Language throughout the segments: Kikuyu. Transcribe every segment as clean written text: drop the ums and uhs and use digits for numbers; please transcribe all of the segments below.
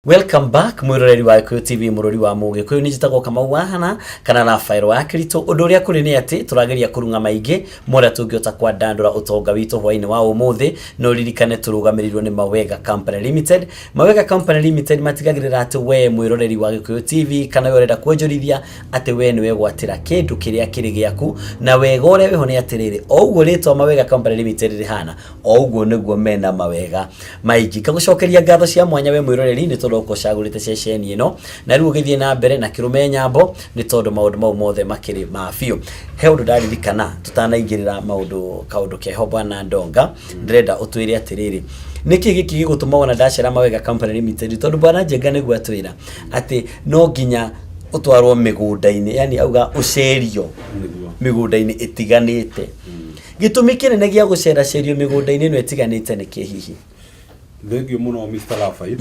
Welcome back mwiroreri wa Gikuyu TV mururi wa Mugikuyu ni njitagwo Kamau wa Hana kana Rafael wa Kirito. Undu uria kuri ni ati turageria kurunga maingi moria tungihota kwandandura utonga witu hwaini wa umuthi. No ririkane turugamirirwo ni Mawega Company Limited. Mawega Company Limited matigagirira ati we mwiroreri wa Gikuyu TV kana we urenda kuonjorithia ati we niwe gwatira kindu kiria kiri giaku, na wega uria wiho ni atiriri, o uguo ritwa Mawega Company Limited rihana o uguo niguo mena mawega maingĩ. Ngagũcokeria ngatho cia mwanya we mwĩroreri nĩ tondũ ũcagũrĩte ceceni ĩno, na rĩu ũgĩthiĩ na mbere na kĩrũme nyambo nĩ tondũ maũndũ mau mothe makĩrĩ ma biũ. He ũndũ ndaririkana tũtanaingĩrĩra maũndũ kaũndũ keho, bwana Ndonga, ndĩrenda ũtwĩre atĩrĩrĩ, nĩkĩ gĩkĩ gĩgũtũma wona ndacera Mawega Company Limited? Tondũ bwana Njenga nĩguo atwĩra atĩ no nginya ũtwarwo mĩgũnda-inĩ, yani auga ũcerio mĩgũnda-inĩ ĩtiganĩte. Gĩtũmi kĩnene gĩa gũceracerio mĩgũnda-inĩ ĩno ĩtiganĩte nĩ kĩ hihi? Thengiũ mũno, Mr. Rafael.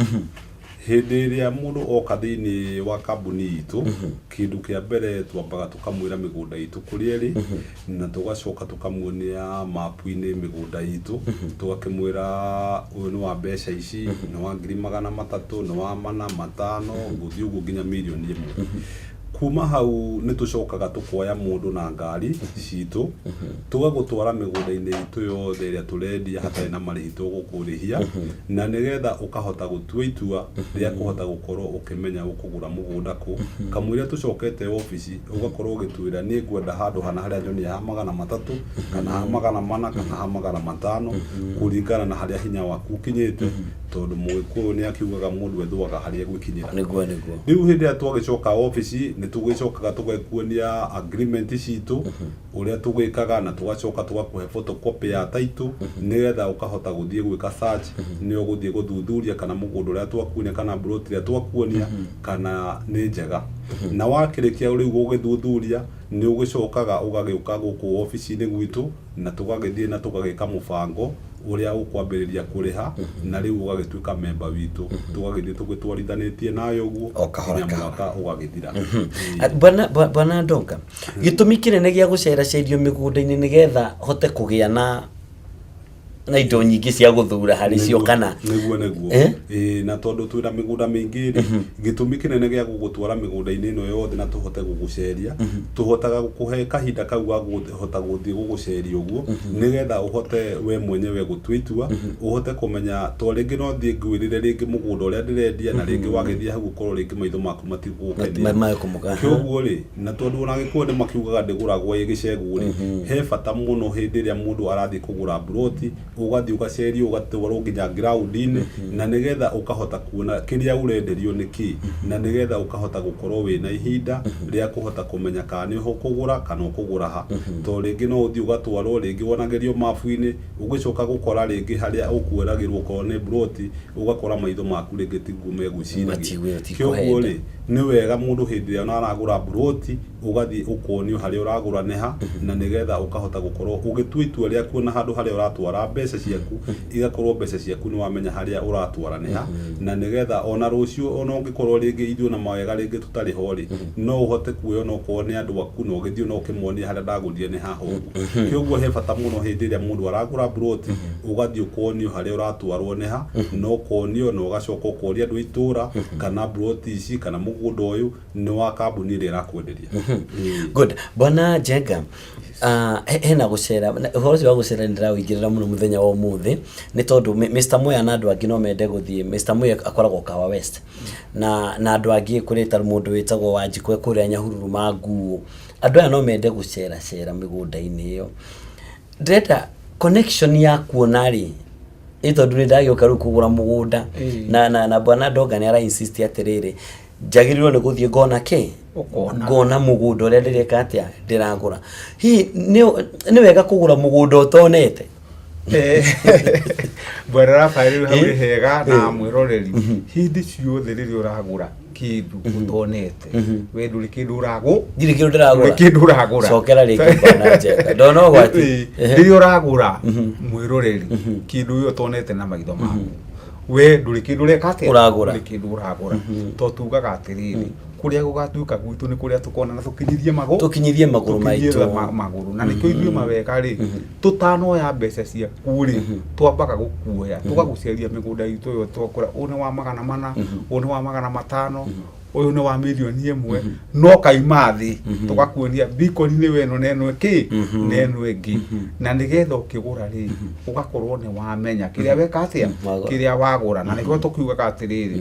Hĩndĩ ĩrĩa mũndũ oka thĩinĩ wa kambuni itũ, kĩndũ kĩa mbere twambaga tũkamwĩra mĩgũnda itũ kũrĩa ĩrĩ, na tũgacoka tũkamuonia mapu-inĩ mĩgũnda itũ, tũgakĩmwĩra ũyũ nĩ wa mbeca ici, nĩ wa 300,000, nĩ wa 400, gũthiĩ ũguo nginya 1,000,000. Kuma hau nĩ tũcokaga tũkoya mũndũ na ngari citũ, tũgagũtwara mĩgũnda-inĩ itũ yothe ĩrĩa tũrendia hatarĩ na marĩhi tũgũkũrĩhia, na nĩgetha ũkahota gũtua itua rĩa kũhota gũkorwo ũkĩmenya ũkũgũra mũgũnda kũ. Kamũira tũcokete obici, ũgakorwo ũgĩtwĩra niĩ ngwenda handũ hana harĩa nyonia ha 300 kana ha 400 kana ha 500, kũringana na harĩa hinya waku ũkinyĩte, tondũ Mũgĩkũyũ nĩ akiugaga mũndũ ethũaga harĩa egwĩkinyĩra. Nĩguo, nĩguo. Rĩu hĩndĩ ĩrĩa twagĩcoka obici, nĩ tũgĩcokaga tũgekuonia agreement citũ ũrĩa tũgĩkaga, na tũgacoka tũgakũhe photocopy ya title, nĩgetha ũkahota gũthiĩ gwĩka search, nĩ ũgũthiĩ gũthuthuria kana mũgũnda ũrĩa twakuonia kana plot ĩrĩa twakuonia kana nĩ njega. Na wakĩrĩkia rĩu gũgĩthuthuria, nĩ ũgĩcokaga ũgagĩũka gũkũ obici-inĩ gwitũ, na tũgagĩthiĩ na tũgagĩka mũbango ũrĩa ũkwambĩrĩria kũrĩha, na rĩu ũgagĩtuĩka memba witũ, tũgagĩthiĩ tũgĩtwarithanĩtie nawe ũguo O kahora nginya kahora. mwaka ũgagĩthira. Bwana Ndonga, gĩtũmi kĩnene gĩa gũceracerio mĩgũnda-inĩ nĩgetha hote kũgĩa na indo nyingĩ cia gũthura harĩ cio kana? Nĩguo. Eh? Ĩĩ, na tondũ twĩna mĩgũnda mĩingĩ rĩ, gĩtũmi kĩnene gĩa gũgũtwara mĩgũnda-inĩ ĩno yothe na tũhote gũgũceria, tũhotaga gũkũhe kahinda kau ga kũhota gũthiĩ gũgũceria ũguo nĩgetha ũhote we mwenyewe gũtua itua, ũhote kũmenya, to rĩngĩ no thiĩ ngwĩrĩre rĩngĩ mũgũnda ũrĩa ndĩrendia, na rĩngĩ wagĩthiĩ hau ũkorwo rĩngĩ maitho maku matigũgũkenia. Magũkũmũka. Kĩoguo rĩ, na tondũ ona Gĩkũyũ nĩ makiugaga ndĩgũragwo ĩ gĩcegũ rĩ, he bata mũno hĩndĩ ĩrĩa mũndũ arathiĩ kũgũra mburoti, ũgathiĩ ũgacerio, ũgatwarwo nginya ground-inĩ, na nĩgetha ũkahota kuona kĩrĩa ũrenderio nĩ kĩ, na nĩgetha ũkahota gũkorwo wĩna ihinda rĩa kũhota kũmenya kana nĩ ũkũgũra kana ũkũgũra ha. To rĩngĩ no ũthiĩ ũgatwarwo rĩngĩ wonagĩrio mabu-inĩ, ũgĩcoka gũkora rĩngĩ harĩa ũkweragĩrwo okorwo nĩ mburoti, ũgakora maitho maku rĩngĩ tiguo megwĩciragia. Matigũkwenda. Kĩoguo rĩ, nĩ wega mũndũ hĩndĩ ĩrĩa ona aragũra mburoti, ũgathiĩ ũkonio harĩa ũragũra nĩ ha, na nĩgetha ũkahota gũkorwo ũgĩtua itua rĩaku na handũ harĩa ũratwara mbeca ciaku, igakorwo mbeca ciaku nĩ wamenya harĩa ũratwara nĩ ha, na nĩgetha ona rũciũ ona ũngĩkorwo rĩngĩ ithuĩ na mawega rĩngĩ tũtarĩ ho rĩ, no ũhote kuoya onokorwo nĩ andũ aku na ũgĩthiĩ na ũkĩmonie harĩa ndagũrire nĩ haha ũguo. Kĩoguo he bata mũno hĩndĩ ĩrĩa mũndũ aragũra mburoti, ũgathiĩ ũkonio harĩa ũratwarwo nĩ ha, na ũkonio na ũgacoka ũkoria andũ a itũra kana mburoti ici kana mũgũnda ũyũ nĩ wa kambuni ĩrĩa ĩrakwenderia. Ĩĩ. Good. Bwana Njenga, hena gũcera ũhoro ũcio wa gũcera nĩ ndĩrawĩingĩrĩra mũno mũthenya wa ũmũthĩ nĩ tondũ Mr. Muya na andũ angĩ no mende gũthiĩ. Mr. Muya akoragwo Kawa West na andũ angĩ kũrĩ ta mũndũ wĩtagwo Wanjikũ e kũrĩa Nyahururu Manguũ. Andũ aya no mende gũcera cera mĩgũnda-inĩ ĩyo. Ndĩrenda connection ya kuona rĩ, ĩ tondũ nĩ ndagĩũka rĩu kũgũra mũgũnda na bwana Ndonga nĩ ara insist atĩrĩrĩ, njagĩrĩirwo nĩ gũthiĩ ngona kĩ? Ũkona. Ngona mũgũnda ũrĩa ndĩreka atĩa ndĩragũra. Hihi nĩ wega kũgũra mũgũnda ũtonete? Bwana Rafael, rĩu hau nĩ hega na mwĩroreri. Hĩndĩ ciothe rĩrĩa ũragũra kĩndũ ũtonete, we ndũrĩ kĩndũ ũragũ Ndirĩ kĩndũ ndĩragũra. Ndũrĩ kĩndũ ũragũra. Cokera rĩngĩ, bwana Njenga, ndona ũgwati. Rĩrĩa ũragũra, mwĩroreri, kĩndũ ũyũ ũtonete na maitho maku, we ndũrĩ kĩndũ ũreka atĩa? Ũragũra. Ndũrĩ kĩndũ ũragũra, to tugaga atĩrĩrĩ, Kũrĩa gũgatuĩka gwitũ nĩ kũrĩa tũkona na tũkinyithie magũ Tũkinyithie magũrũ tũkinyie maitũ. Magũrũ. Na nĩkĩo ithuĩ mawega rĩ, tũtanoya mbeca ciaku rĩ, twambaga gũkuoya tũgagũceria mĩgũnda itũ ĩyo, twakora ũyũ nĩ wa 400, ũyũ nĩ wa 500, ũyũ nĩ wa mirioni 1, no kaima thĩ tũgakuonia bikoni nĩ ĩno na ĩno ĩkĩ na ĩno ĩngĩ, na nĩgetha ũkĩgũra rĩ, ũgakorwo nĩ wamenya kĩrĩa weka atĩa, Wagũra. Kĩrĩa wagũra. Na nĩkĩo tũkiugaga atĩrĩrĩ,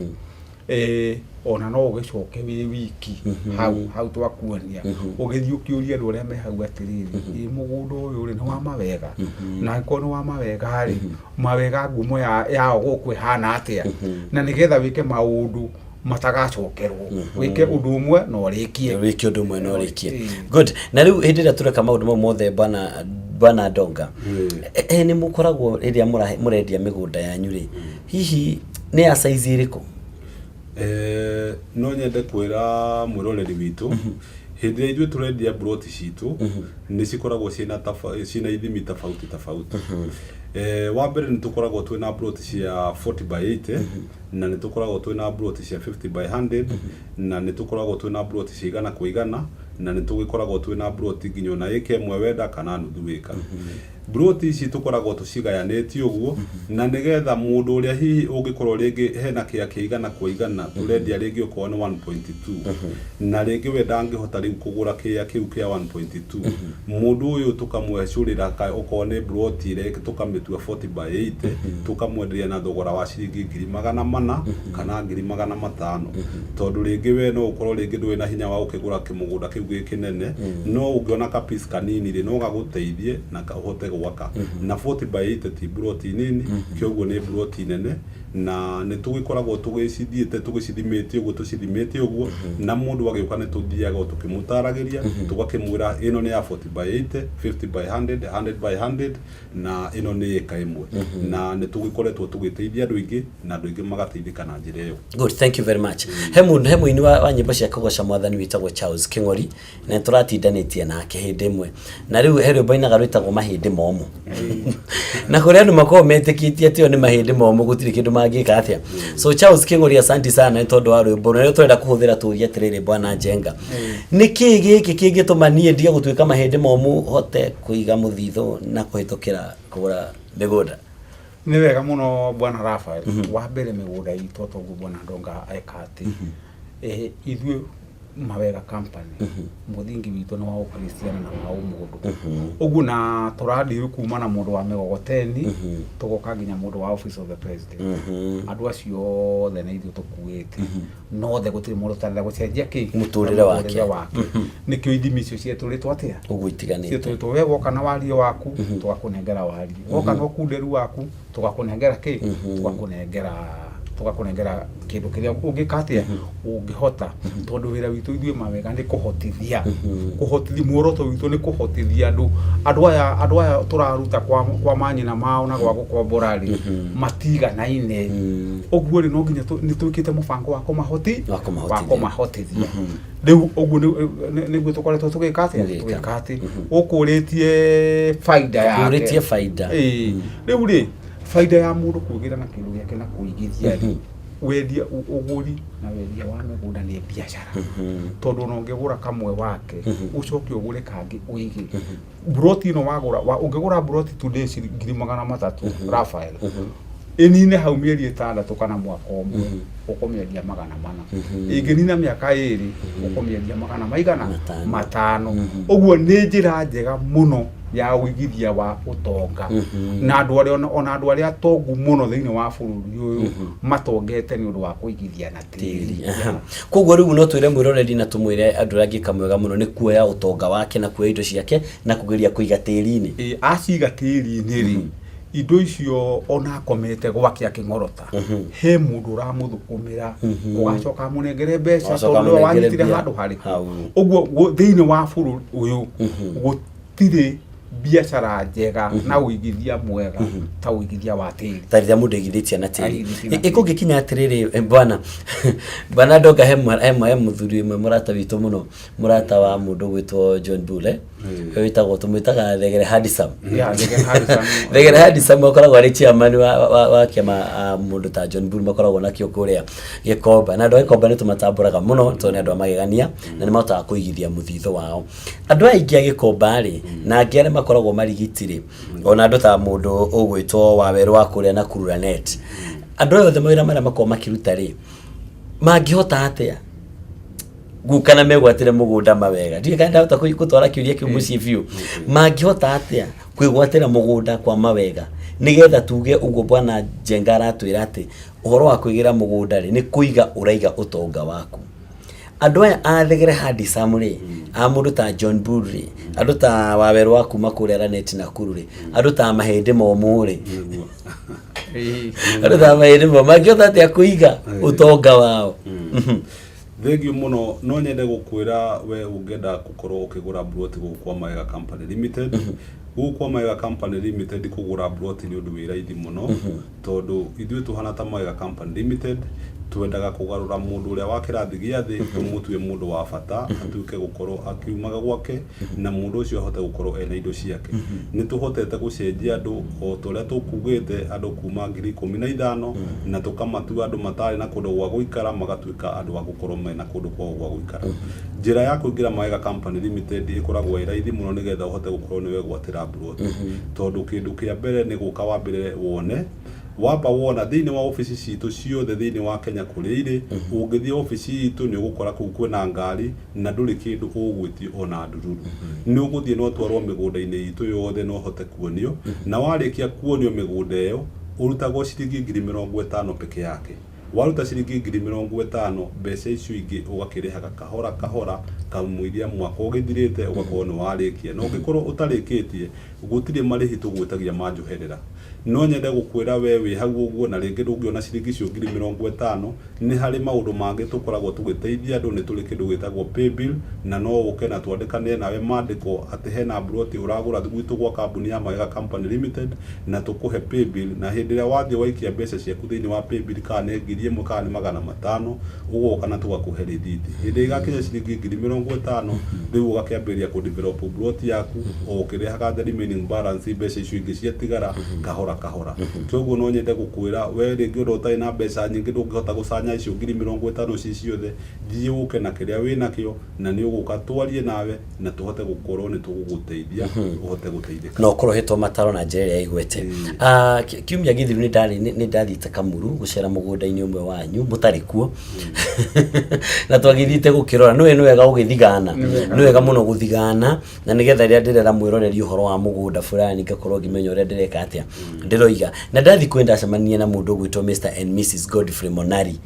ona no ũgĩcoke wĩ wiki hau hau twakuonia, ũgĩthiĩ ũkĩũria andũ arĩa me hau atĩrĩrĩ, ĩ mũgũnda ũyũ rĩ, nĩ wa mawega? Na angĩkorwo nĩ wa mawega rĩ, mawega ngumo yao gũkũ ĩhana atĩa? Na nĩgetha wĩke maũndũ matagacokerwo, wĩke ũndũ ũmwe na ũrĩkie. Wĩke ũndũ ũmwe na ũrĩkie. Good. Na rĩu hĩndĩ ĩrĩa tũreka maũndũ mau mothe, bwana Ndonga, nĩ mũkoragwo rĩrĩa mũrendia mĩgũnda yanyu rĩ, hihi nĩ ya size ĩrĩkũ? No nyende kwĩra mwĩroreri witũ, hĩndĩ ĩrĩa ithuĩ tũrendia mburoti citũ, nĩ cikoragwo ciĩna ithimi tofauti tofauti. Wa mbere nĩ tũkoragwo twĩna mburoti cia 40 by 80, na nĩ tũkoragwo twĩna mburoti cia 50 by 100, na nĩ tũkoragwo twĩna mburoti cia 100 kwa 100, na nĩ tũgĩkoragwo twĩna mburoti nginya ona ĩka 1 wenda kana nuthu ĩka. Mburoti ici tũkoragwo tũcigayanĩtie ũguo na nĩgetha mũndũ ũrĩa hihi ũngĩkorwo rĩngĩ hena kĩa kĩa 100 kwa 100 tũrendia, rĩngĩ okorwo nĩ 1.2, na rĩngĩ we ndangĩhota rĩu kũgũra kĩea kĩu kĩa 1.2, mũndũ ũyũ tũkamwecũrĩra okorwo nĩ mburoti ĩrĩa tũkamĩtua 40 by 80, tũkamwenderia na thogora wa ciringi 400,000 kana 500,000, tondũ rĩngĩ we no ũkorwo rĩngĩ ndũrĩ na hinya wa gũkĩgũra kĩmũgũnda kĩu gĩ kĩnene, no ũngĩona ka piece kanini rĩ, no gagũteithie na ũhote gwaka. Na 40 by 80 ti mburoti nini, kĩoguo nĩ mburoti nene, na nĩ tũgĩkoragwo tũgĩcithiĩte tũgĩcithimĩte ũguo, tũcithimĩte ũguo, na mũndũ agĩũka nĩ tũthiaga o tũkĩmũtaragĩria, tũgakĩmwĩra ĩno nĩ ya 40 by 80, 50 by 100, 100 by 100, na ĩno nĩ ĩka 1, na nĩ tũgĩkoretwo tũgĩteithia andũ aingĩ na andũ aingĩ magateithĩka na njĩra ĩyo. Good, thank you very much. He mũndũ, he mũini wa nyĩmbo cia kũgoca mwathani wĩtagwo Charles Kĩng'ori, na nĩtũratindanĩtie nake hĩndĩ ĩmwe, na rĩu he rwĩmbo ainaga rwĩtagwo "Mahĩndĩ Momũ", na kũrĩ andũ makoragwo metĩkĩtie atĩ ĩyo nĩ mahĩndĩ momũ, gũtirĩ kĩndũ mangĩka atĩa. So Charles Kĩng'ori, asanti sana nĩ tondũ wa rwĩmbo rũrĩa tũrenda kũhũthĩra. Tũrie atĩrĩrĩ, bwana Njenga, nĩ kĩĩ gĩkĩ kĩngĩtũma niĩ ndige gũtuĩka mahĩndĩ momũ, hote kũiga mũthithũ na kũhĩtũkĩra kũgũra mĩgũnda? Nĩ wega mũno, bwana Rafael. Wa mbere, mĩgũnda itũ, toguo bwana Ndonga eka atĩ, ithuĩ Mawega Company, mũthingi witũ nĩ wa ũkristiano na wa ũmũndũ ũguo, na tũrandiru kuma na mũndũ wa mĩgogoteni tũgoka nginya mũndũ wa Office of the President. Andũ acio othe nĩ ithuĩ tũkuĩte, no othe gũtirĩ mũndũ ũtarenda gũcenjia kĩ Mũtũrĩre wake. Mũtũrĩre wake. Nĩkĩo ithimi icio cietũrĩtwo atĩa ũguo itiganĩte. Cietũrĩtwo, we woka na wariĩ waku, tũgakũnengera wariĩ, woka na ũkunderu waku, tũgakũnengera kĩ, tũgakũnengera kĩndũ kĩrĩa ũngĩka atĩa, ũngĩhota, tondũ wĩra witũ ithuĩ mawega nĩ kũhotithia, kũhotithia. Muoroto witũ nĩ kũhotithia andũ aya tũraruta kwa manyina mao na gwa gũkombora rĩ, matiganaine ũguo rĩ, no nginya nĩ twĩkĩte mũbango wa kũmahoti Wa kũmahotithia. Wa kũmahotithia. Rĩu ũguo nĩguo tũkoretwo tũgĩka atĩa. Mũgĩka. Tũgĩka atĩ ũkũrĩtie baida yake. Ũkũrĩtie baida. Ĩĩ. Rĩu rĩ, baida ya mũndũ kwĩgĩra na kĩndũ gĩake na kũigithia rĩ, wendia, ũgũri na wendia wa mĩgũnda nĩ biacara, tondũ ona ũngĩgũra kamwe wake, ũcoke ũgũre kangĩ ũige mburoti ĩno wagũra ũngĩgũra mburoti today 300,000, Rafael, ĩnine hau mĩeri 6 kana mwaka ũmwe, ũkũmĩendia 400. Ĩngĩnina mĩaka 2, ũkũmĩendia magana maigana? 500. 500. Ũguo nĩ njĩra njega mũno ya ũigithia wa ũtonga, na andũ arĩa ona andũ arĩa atongu mũno thĩinĩ wa bũrũri ũyũ matongete nĩ ũndũ wa kũigithia na tĩri. Aha. Koguo rĩu no twĩre mwĩroreri na tũmwĩre andũ arĩa angĩka mwega mũno nĩ kuoya ũtonga wake na kuoya indo ciake na kũgeria kũiga tĩri-inĩ. Ĩ, aciga tĩri-inĩ rĩ, indo icio ona akomete gwake akĩng'orota, he mũndũ ũramũthũkũmĩra, ũgacoka amũnengere mbeca, Ũgacoka tondũ nĩwe amũnengere wanyitire mbia. handũ harĩkũ. Hau. Ũguo thĩinĩ wa bũrũri ũyũ gũtirĩ Biacara njega na ũigithia mwega ta ũigithia wa tĩri. Ta rĩrĩa mũndũ aigithĩtie na tĩri. Aigithĩtie na tĩri. Ĩkũngĩkinya atĩrĩrĩ, bwana ndoka he mũthuri ũmwe mũrata witũ mũno, mũrata wa mũndũ ũgwĩtwo John Bule, wĩtagwo, tũmwĩtaga Thegere Handsome. Yeah, Thegere Handsome. Thegere Handsome akoragwo arĩ chairman wa kĩama mũndũ ta John Bule makoragwo nakĩo kũrĩa Gĩkomba. Na andũ a Gĩkomba nĩ tũmatambũraga mũno tondũ nĩ andũ a magegania na nĩ mahotaga kũigithia mũthithũ wao. Andũ aya aingĩ a Gĩkomba rĩ, na angĩ arĩa makoragwo marigiti rĩ, ona andũ ta mũndũ ũgwĩtwo Wawerũ wa kũrĩa Nakuru Lanet, andũ aya othe mawĩra marĩa makoragwo makĩruta rĩ, mangĩhota atĩa guka na megwatĩre mũgũnda mawega? Ndiũĩ kana ndahota gũtwara kĩũria kĩu mũciĩ biũ. Mangĩhota atĩa kwĩgwatĩra mũgũnda kwa mawega, nĩgetha tuge ũguo bwana Njenga aratwĩra atĩ ũhoro wa kwĩgĩra mũgũnda rĩ, nĩ kũiga ũraiga ũtonga waku? Andũ aya a Thegere Handsome rĩ, a mũndũ ta John Bull rĩ, andũ ta Wawerũ wa kuma kũrĩa Lanet Nakuru rĩ, andũ ta Mahĩndĩ Momũ rĩ, andũ ta Mahĩndĩ Momũ mangĩhota atĩa kũiga ũtonga wao? Thengiũ mũno. No nyende gũkwĩra we ũngĩenda gũkorwo ũkĩgũra mburoti gũkũ kwa Maega Company Limited, gũkũ kwa Maega Company Limited kũgũra mburoti nĩ ũndũ wĩ raithi mũno, tondũ ithuĩ tũhana ta Maega Company Limited twendaga kũgarũra mũndũ ũrĩa wa kĩrathi gĩa thĩ, tũmũtue mũndũ wa bata, atuĩke gũkorwo akiumaga gwake na mũndũ ũcio ahote gũkorwo ena indo ciake. Nĩ tũhotete gũcenjia andũ o ta ũrĩa tũkugĩte, andũ kuma 15,000 na tũkamatua andũ matarĩ na kũndũ gwa gũikara magatuĩka andũ a gũkorwo mena kũndũ kwao gwa gũikara. Njĩra ya kũingĩra Maega Company Limited ĩkoragwo ĩ raithi mũno nĩgetha ũhote gũkorwo nĩ wegwatĩra mburoti, tondũ kĩndũ kĩa mbere nĩ gũka wambĩrĩre wone. Wamba wona thĩinĩ wa obici citũ ciothe thĩinĩ wa Kenya kũrĩa irĩ, ũngĩthiĩ obici itũ nĩ ũgũkora kũu kwĩna ngari na ndũrĩ kĩndũ ũgwĩtio ona ndururu. Nĩ ũgũthiĩ na ũtwarwo mĩgũnda-inĩ itũ yothe na ũhote kuonio, na warĩkia kuonio mĩgũnda ĩyo, ũrutagwo ciringi 50,000 peke yake. Waruta ciringi 50,000, mbeca icio ingĩ ũgakĩrĩhaga kahora kahora kamũiria mwaka ũgĩthirĩte ũgakorwo nĩ warĩkia. Na ũngĩkorwo ũtarĩkĩtie, gũtirĩ marĩhi tũgwĩtagia ma njoherera. No nyende gũkwĩra we wĩ hau ũguo na rĩngĩ ndũngĩona ciringi icio 50,000, nĩ harĩ maũndũ mangĩ tũkoragwo tũgĩteithia andũ. Nĩ tũrĩ kĩndũ gĩtagwo paybill, na no ũke na twandĩkanĩre nawe mandĩko atĩ hena mburoti ũragũra gwitũ gwa kambuni ya Maega Company Limited, na tũkũhe paybill, na hĩndĩ ĩrĩa wathiĩ waikia mbeca ciaku thĩinĩ wa paybill, kana nĩ 1000 kana nĩ 500, ũgoka na tũgakũhe rĩthiti. Hĩndĩ ĩrĩa igakinya ciringi 50,000, rĩu ũgakĩambĩrĩria kũ develop plot yaku o ũkĩrĩhaga the remaining balance, mbeca icio ingĩ ciatigara, kahora kahora. Kwoguo no nyende gũkwĩra we rĩngĩ ũndũ ũtarĩ na mbeca nyingĩ, ndũngĩhota gũcanya icio 50,000 ci ciothe, thiĩ ũke na kĩrĩa wĩnakĩo na nĩ ũgũka twarie nawe na tũhote gũkorwo nĩ tũgũgũteithia ũhote gũteithĩka. Na ũkorwo ũhetwo mataro na njĩra ĩrĩa ĩgwete. Kiumia gĩthiru nĩ ndarĩ nĩ ndathiĩte Kamuru gũcera mũgũnda-inĩ ũmwe wanyu mũtarĩ kuo, na twagĩthiĩte gũkĩrora. Nĩwe nĩ wega gũgĩthigana, nĩ wega mũno gũthigana, na nĩgetha rĩrĩa ndĩrera mwĩroreri ũhoro wa mũgũnda fulani ngakorwo ngĩmenya ũrĩa ndĩreka atĩa ndĩroiga. Na ndathiĩ kwĩ ndacemania na mũndũ ũgwĩtwo Mr and Mrs Godfrey Monari.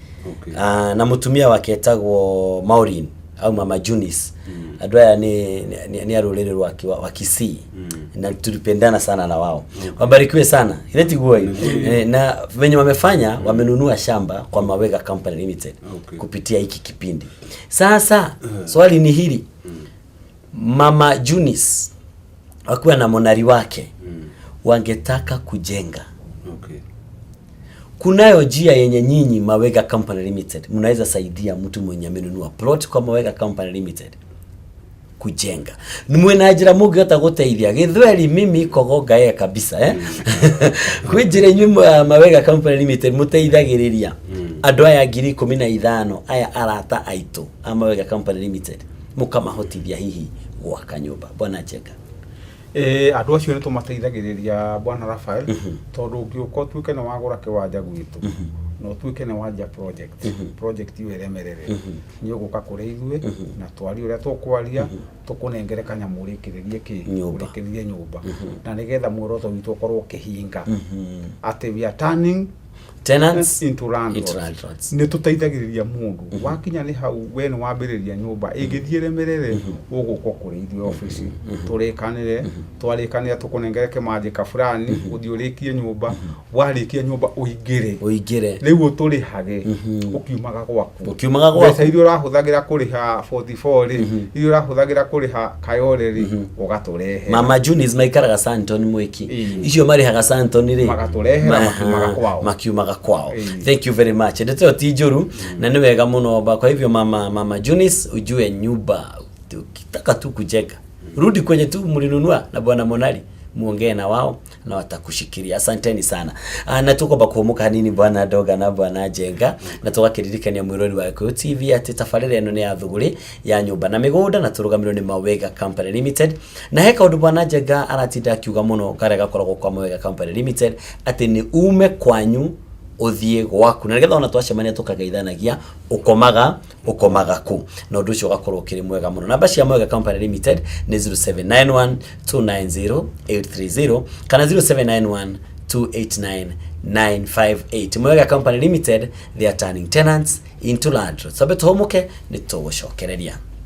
Na mũtumia wake etagwo Maureen au Mama Junis. Andũ aya nĩ a rũrĩrĩ rwa Kisii na tulipendana sana na wao. Wabarikiwe sana. Ile tiguo. Na venye wamefanya, wamenunua shamba kwa Mawega Company Limited kupitia hiki kipindi. Sasa swali ni hili: Mama Junis wakiwa na monari wake wangetaka kujenga, kunayo njia yenye nyinyi Mawega Company Limited mnaweza saidia mtu mwenye amenunua plot kwa Mawega Company Limited kujenga? Mwĩna njĩra mũngĩhota gũteithia? Gĩthweri mimi kogonga ye kabisa, eh? Kwĩ njĩra inyuĩ Mawega Company Limited mũteithagĩrĩria andũ aya 15,000 aya arata aitũ a Mawega Company Limited, mũkamahotithia hihi gwaka nyũmba, bwana Njenga? Andũ acio nĩ tũmateithagĩrĩria, bwana Rafael, tondũ ũngĩũka ũtuĩke nĩ wagũra kĩwanja gwitũ na ũtuĩke nĩ wanjia project ĩyo ĩremerere, nĩ ũgũka kũrĩ ithuĩ na twarie ũrĩa tũkwaria, tũkũnengere kanyamũ ũrĩkĩrĩrie kĩ? Nyũmba. Ũrĩkĩrĩrie nyũmba, na nĩgetha muoroto witũ ũkorwo ũkĩhinga atĩ we are turning Tenants into landlords. Into landlords. Nĩ tũteithagĩrĩria mũndũ wakinya nĩ hau we nĩ wambĩrĩria nyũmba ĩngĩthiĩ ĩremerere, ũgũka kũrĩ ithuĩ obici tũrĩkanĩre. Twarĩkanĩra, tũkũnengere kĩmanjĩka fulani ũthiĩ ũrĩkie nyũmba. Warĩkia nyũmba, ũingĩre. Ũingĩre. Rĩu ũtũrĩhage ũkiumaga gwaku. Ũkiumaga gwaku. Mbeca iria ũrahũthagĩra kũrĩha 44 rĩ, iria ũrahũthagĩra kũrĩha Kayole rĩ, ũgatũrehe. Mama Junis maikaraga Santon Mwiki. Icio marĩhaga Santon rĩ, Magatũrehera makiumaga kwao. Makiumaga kwao. Thank you very much. Ndeto ĩyo ti njũru na nĩ wega mũno ba. Kwa hivyo mama Junis, ujue nyumba ukitaka tu kujenga, rudi kwenye tu mlinunua na bwana Monari, muongee na wao na watakushikiria. Asanteni sana. Na tukwamba kuhumuka hanini, bwana Doga na bwana Njenga, na tũgakĩririkania mwĩrori wa Gĩkũyũ TV atĩ tabarĩra ĩno nĩ ya Thũgũrĩ ya Nyũmba na Mĩgũnda na tũrũgamĩrĩrwo nĩ Mawega Company Limited. Na he kaũndũ bwana Njenga aratinda akiuga mũno karĩa gakoragwo kwa Mawega Company Limited, atĩ nĩ ume kwanyu ũthiĩ gwaku, na nĩgetha ona twacemania tũkageithanagia, ũkomaga kũ, na ũndũ ũcio ũgakorwo ũkĩrĩ mwega mũno. Namba cia Mwega Company Limited nĩ 0791 290 830 kana 0791 289 958. Mwega Company Limited, they are turning tenants into landlords. Twambe tũhũmũke, nĩ tũgũcokereria.